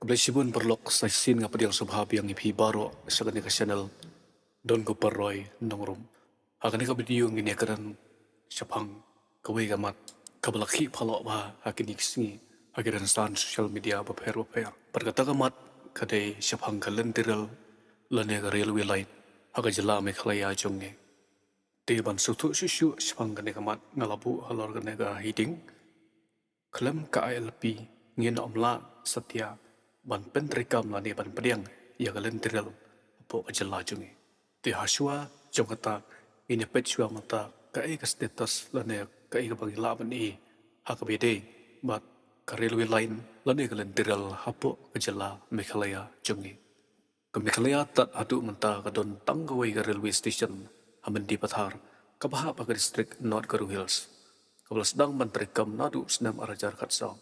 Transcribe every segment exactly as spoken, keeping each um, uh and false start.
Khublei shibun paralok, sa shisien nga pdiang sngewbha biang ïa phi baroh sha kane ka channel Don Kupar Roy Nongrum. Ha kane ka video ngin ïa kren shaphang kawei ka mat kaba la khih palat bha ha kine ki sngi ha ki rynsan social media bapher bapher. Bad kata ka mat ka dei shaphang ka lynti rel lane ka railway line ha ka jylla Meghalaya jong ngi. Te ban sngewthuh shuh shuh shaphang kane ka mat, nga la buh halor kane ka heading: Khlem ka I L P ngin ym lah satia ban pyntreikam lane ban pdiang ïa ka lynti rel hapoh ka jylla jong ngi. Te hashwa jong kata, ngin ïa peit shwa mynta kaei ka status lane kaei kaba ngi lah ban ïohi ha kaba ïadei bad ka railway line lane ka lynti rel hapoh ka jylla Meghalaya jong ngi. Ka Meghalaya tad haduh mynta ka don tang kawei ka railway station ha Mendipathar, kaba hap ha ka district North Garo Hills, kaba la sdang ban treikam naduh snem ar hajar khatsaw,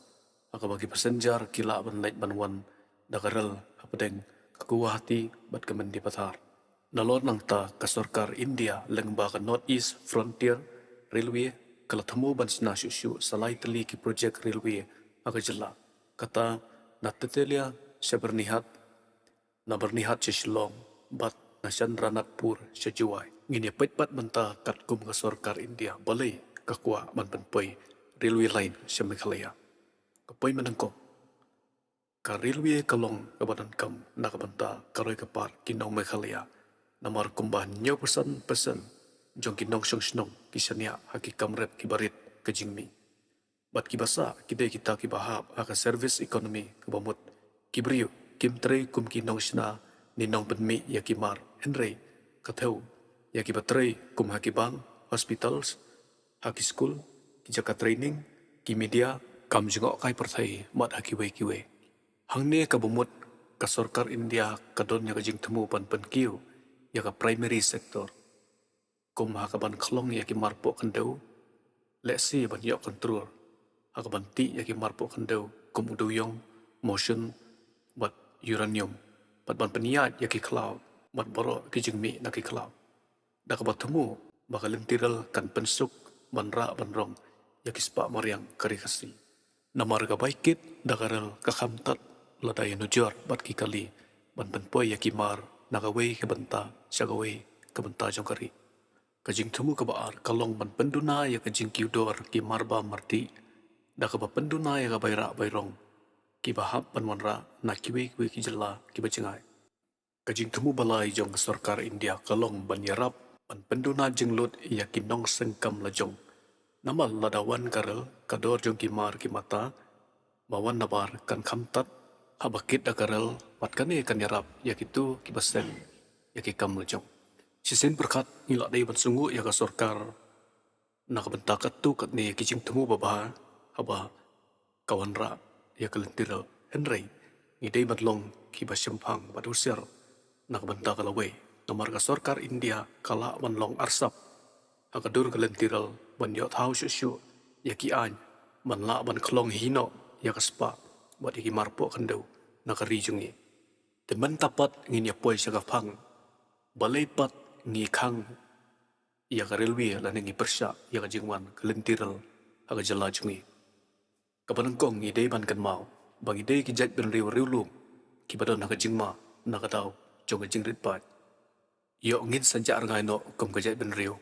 ha kaba ki passenger ki lah ban leit ban wan da ka rel hapdeng ka Guwahati bad ka Mendipathar. Nalor nangta, ka sorkar India lyngba ka North East Frontier Railway ka la thmu ban shna shuh shuh sa lai tylli ki project railway ha ka jylla, kata na Tetelia sha Byrnihat, na Byrnihat sha Shillong, bad na Chandranathpur sha Jowai. Ngin ïa peit pat mynta katkum ka sorkar India balei ka kwah ban pynpoi railway line sha Meghalaya. Ka point ba nyngkong, ka railway ka long kaba donkam na ka bynta ka roi ka par ki nong Meghalaya, namar kumba hynñiewphew san percent jong ki nongshong shnong ki shaniah ha ki kam rep kiba rit ka jingmih. Bad kiba sah ki dei kita kiba hap ha ka service economy kaba mut. Ki briew kim trei kum ki nongshna ne nongpynmih ïa ki mar, hynrei ka thew ïa kiba trei kum ha ki bank, hospitals, ha ki skul, ki jaka training, ki media, kam jngohkai pyrthei, bad ha kiwei kiwei. Hangne kaba mut, ka sorkar India ka don ïa ka jingthmu ban pynkiew ïa ka primary sector, kum ha kaban khlong ïa ki mar poh khyndew, lehse ban ïoh control, ha kaban tih ïa ki mar poh khyndew kum u dewïong, mawshun, bad uranium, bad ban pynïaid ïa ki khlaw bad baroh ki jingmih na ki khlaw, da kaba thmu ba ka lynti rel kan pynsuk ban rah ban rong ïa ki spah mariang ka ri Khasi. Namar ka bai kit da ka rel ka kham tad lada ïanujor bad ki kali ban pynpoi ïa ki mar na kawei ka bynta sha kawei ka bynta jong ka ri. Ka jingthmu kaba ar ka long ban pynduna ïa ka jingkiew dor ki mar bam mar dih, da kaba pynduna ïa ka bai rah bai rong kiba hap ban wanrah na kiwei kiwei ki jylla kiba jngai. Ka jingthmu ba lai jong ka sorkar India ka long ban ïarap ban pynduna jinglut ïa ki nongseng kam la jong. Namar lada wan ka rel, ka dor jong ki mar ki mata ba wan nabar kan kham tad, haba kit da ka rel, bad kane kan ïarap ïa kito kiba seng ïa ki kam la jong. Shisien pyrkhat ngi la dei ban sngewnguh ïa ka sorkar na ka bynta katto katne ki jingthmu babha haba ka wanrah ïa ka lynti rel, hynrei ngi dei ban long kiba shemphang bad husiar na ka bynta ka lawei, namar ka sorkar India ka lah ban long arsap ha ka dur ka lynti rel ban ïoh thaw shuh shuh ïa ki aiñ ban lah ban khlong hi noh ïa ka spah bad ïa ki mar poh khyndew na ka ri jong ngi. Te mynta pat ngin ïa poi sha ka phang balei pat ngi khang ïa ka railway lane ngi pyrshah ïa ka jingwan ka lynti rel ha ka jylla jong ngi. Kaba nyngkong, ngi dei ban kynmaw ba ngi dei ki jaitbynriew riewlum kiba don ha ka jingma na ka daw jong ka jingrit paid. Ïoh ngin sa jah rngai noh kum ka jaitbynriew.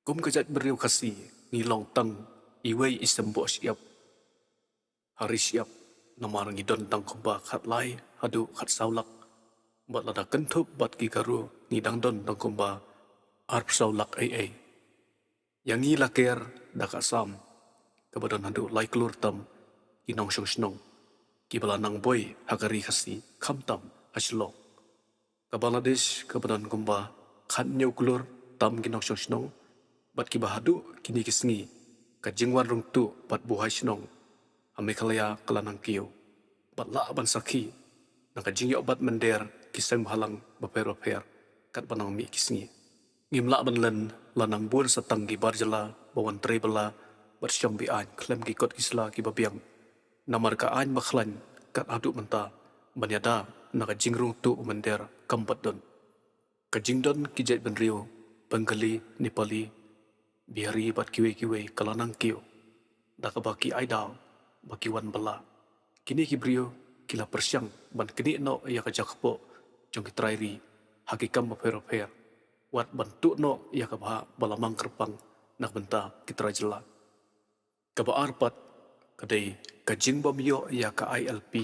Kum ka jaitbynriew Khasi, ngi long tang iwei i symboh shyiap ha ri shyiap, namar ngi don tang kumba khatlai haduh khatsaw lak, bad lada kynthup bad ki Garo ngi dang don tang kumba arphew saw lak ei ei. Ïa ngi la ker da ka Assam, kaba don haduh lai klur tam ki nongshong shnong kiba la nang boi ha ka ri Khasi, khamtam ha Shillong. Ka Bangladesh kaba don kumba khathynñiew klur tam ki nongshong shnong, bad kiba haduh kine ki sngi ka jingwan rung tuh bad buhai shnong ha Meghalaya ka la nang kiew, bad lah ban sakhi na ka jingïoh bat mynder ki seng bhalang bapher bapher katba nang mih ki sngi. Ngim lah ban len, la nang bun sa tang ki bar jylla ba wan trei bylla bad shong be-aiñ khlem ki kot ki sla kiba biang. Namar ka aiñ ba khlaiñ kat haduh mynta ban ïada na ka jingrung tuh mynder kam pat don. Ka jingdon ki jaitbynriew Bengali, Nepali, Bihari bad kiwei kiwei ka la nang kiew, da kaba ki ai daw ba ki wan bylla. Kine ki briew ki la pyrshang ban knieh noh ïa ka jaka poh jong ki trai ri ha ki kam bapher bapher, wat ban tuh noh ïa ka bhah ba la mang kyrpang na ka bynta ki trai jylla. Kaba ar pat ka dei ka jingbym ïoh ïa ka I L P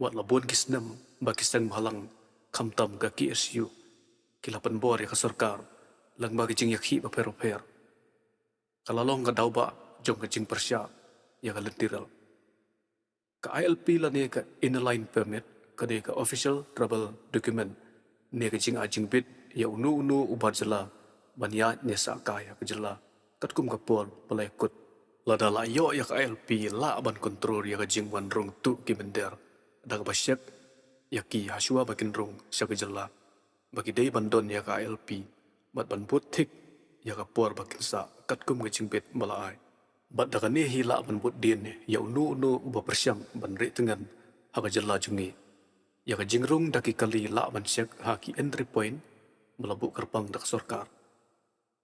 wat la bun ki snem ba ki seng bhalang khamtam ka K S U ki la pynbor ïa ka sorkar lyngba ki jingïakhih bapher bapher. Ka la long ka daw ba jong ka jingpyrshah ïa ka lynti rel. Ka I L P lane ka Inner Line Permit ka dei ka official travel document ne ka jingai jingbit ïa uno uno u bar jylla ban ïaid ne sah kai ha ka jylla katkum ka por ba la ïakut. Lada la ïoh ïa ka I L P lah ban kontrol ïa ka jingwan rung tuh ki mynder da kaba check ïa ki hashwa ba kin rung sha ka jylla, ba ki dei ban don ïa ka I L P bad ban bud thik ïa ka por ba kin sah katkum ka jingbit ba la ai. Bad da kane hi lah ban bud dien ïa uno uno uba pyrshang ban rieh tngen ha ka jylla jong ngi. Ïa ka jingrung da ki kali lah ban check ha ki entry point ba la buh kyrpang da ka sorkar.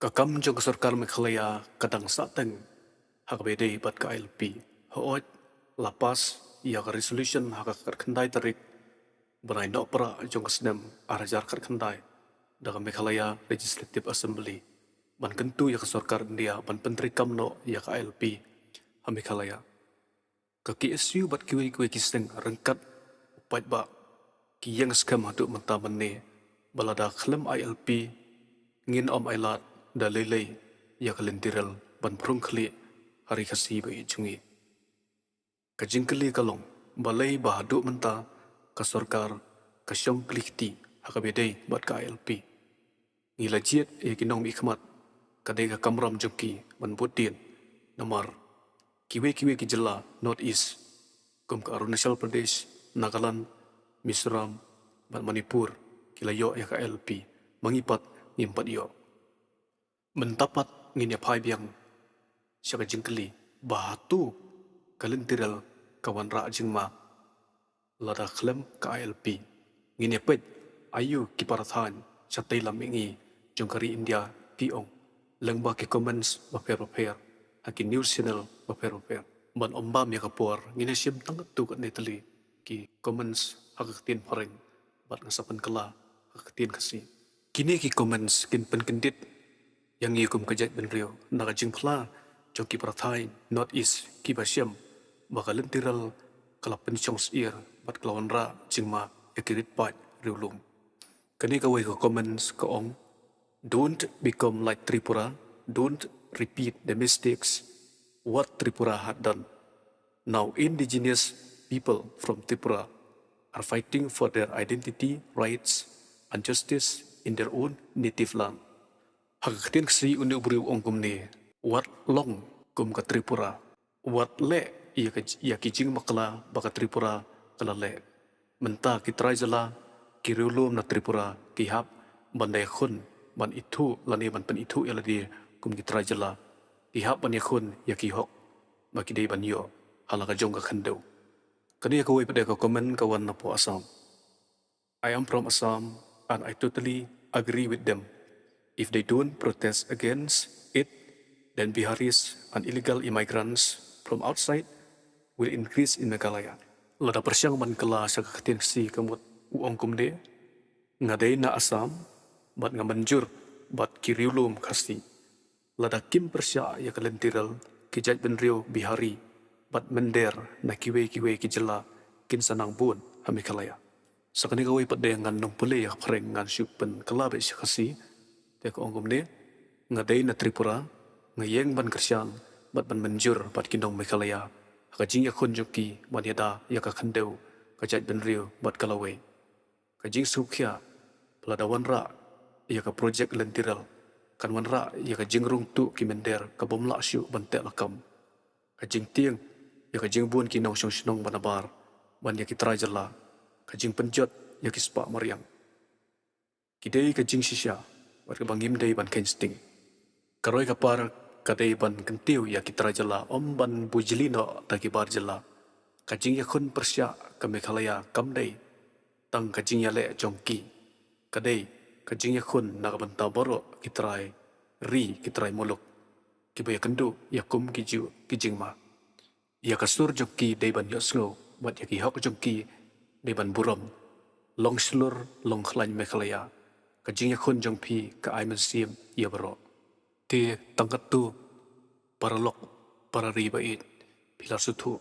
Ka kam jong ka sorkar Meghalaya ka dang sahteng ha kaba ïadei bad ka I L P. Hooid, la pass ïa ka resolution ha ka khatkhyndai tarik bnai Nohprah jong ka snem ar hajar khatkhyndai da ka Meghalaya Legislative Assembly ban kyntu ïa ka sorkar India ban pyntreikam noh ïa ka I L P ha Meghalaya. Ka K S U bad kiwei kiwei ki seng ryngkat u paidbah ki ïeng skhem haduh mynta mynne ba lada khlem I L P ngin ym ailad da lei lei ïa ka lynti rel ban phrung khlieh ha ri Khasi ba ïeit jong ngi. Ka jingkylli ka long, balei ba haduh mynta ka sorkar ka shong kli kti ha kaba ïadei bad ka I L P? Ngi la jied ïa ki nongmihkhmat, ka dei ka kamram jong ki ban bud dien. Namar kiwei kiwei ki jylla North East kum ka Arunachal Pradesh, Nagaland, Mizoram bad Manipur ki la ïoh ïa ka I L P, ma ngi pat ngim pat ïoh. Mynta pat ngin ïa phai biang sha ka jingkylli ba hato ka lynti rel ka wanrah jingma lada khlem ka I L P. Ngin ïa peit aïu ki para thaiñ shatei lam mihngi jong ka ri India ki ong lyngba ki comments bapher bapher ha ki news channel bapher bapher. Ban ym bam ïa ka por, ngin ïa shim tang katto katne tylli ki comments ha ka ktien Phareng bad nga sa pynkylla ha ka ktien Khasi. Kine ki comments kin pynkyndit ïa ngi kum ka jaitbynriew na ka jingphla jong ki para thaiñ North East kiba shem ba ka lynti rel ka la pynshong syier bad ka la wanrah jingma ïa ki rit paid riewlum. Kane kawei ka comments ka ong, "Don't become like Tripura, don't repeat the mistakes what Tripura had done. Now indigenous people from Tripura are fighting for their identity, rights and justice in their own native land." Ha ka ktien Khasi une u briew u ong kumne, wat long kum ka Tripura, wat leh ïa ka, ïa ki jingbakla ba ka Tripura ka la leh. Mynta ki trai jylla, ki riewlum na Tripura ki hap ban da ïakhun, ban ithuh lane ban pynithuh ïa lade kum ki trai jylla. Ki hap ban ïakhun ïa ki hok ba ki dei ban ïoh ha la ka jong ka khyndew. Kane kawei pat de ka comment ka wan na poh Assam. "I am from Assam and I totally agree with them. If they don't protest against it, then Biharis and illegal immigrants from outside will increase in Meghalaya." Lada pyrshang ban kylla sha ka ktien Khasi ka mut u ong kumne, nga dei na Assam bad nga mynjur bad ki riewlum Khasi. Lada kim pyrshah ïa ka lynti rel, ki jaitbynriew Bihari bad mynder na kiwei kiwei ki jylla kin sa nang bun ha Meghalaya. Sa kane kawei pat de ngan nang pule ïa ka Phareng, ngan shu pynkylla beit sha Khasi. Te ka ong kumne, nga dei na Tripura, nga ïeng ban kyrshan bad ban mynjur bad ki nong Meghalaya ha ka jingïakhun jong ki ban ïada ïa ka khyndew, ka jaitbynriew bad ka lawei. Ka jingsngewkhia, lada wanrah ïa ka projek lynti rel, kan wanrah ïa ka jingrung tuh ki mynder ka bym lah shuh ban teh lakam. Ka jingtieng ïa ka jingbun ki nongshong shnong ba nabar, ban ïa ki trai jylla, ka jingpynjot ïa ki spah mariang. Ki dei ka jingshisha bad kaba ngim dei ban kheiñ sting. Ka roi ka par ka dei ban kyntiew ïa ki trai jylla ym ban bujli noh da ki bar jylla. Ka jingïakhun pyrshah ka Meghalaya kam dei tang ka jingïaleh jong ki. Ka dei ka jingïakhun na ka bynta baroh ki trai ri, ki trai muluk kiba ïakynduh ïa kum ki juh ki jingma. Ïa ka sur jong ki dei ban ïohsngew bad ïa ki hok jong ki dei ban burom. Long shlur long khlaiñ Meghalaya, ka jingïakhun jong phi ka ai mynsiem ïa baroh. Te tang katto, para lok para ri ba ïeit, phi la sngewthuh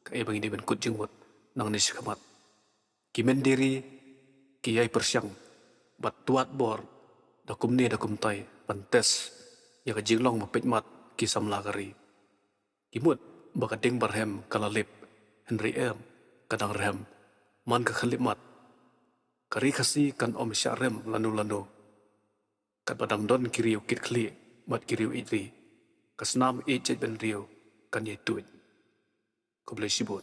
kaei ba ngi dei ban kut jingmut nangne shakhmat. Ki mynder ri ki ïai pyrshang bad twad bor da kumne da kumtai ban test ïa ka jinglong ba peit mat ki samla ka ri. Ki mut ba ka ding ba rhem ka la lip, hynrei em, ka dang rhem. Man ka khyllipmat, ka ri Khasi kan ym shah rem lano lano. Katba dang don ki riew kit khlieh bad ki riew ïeit ri, ka snam ïeit jaitbynriew kan ïai tuid. Khublei shibun.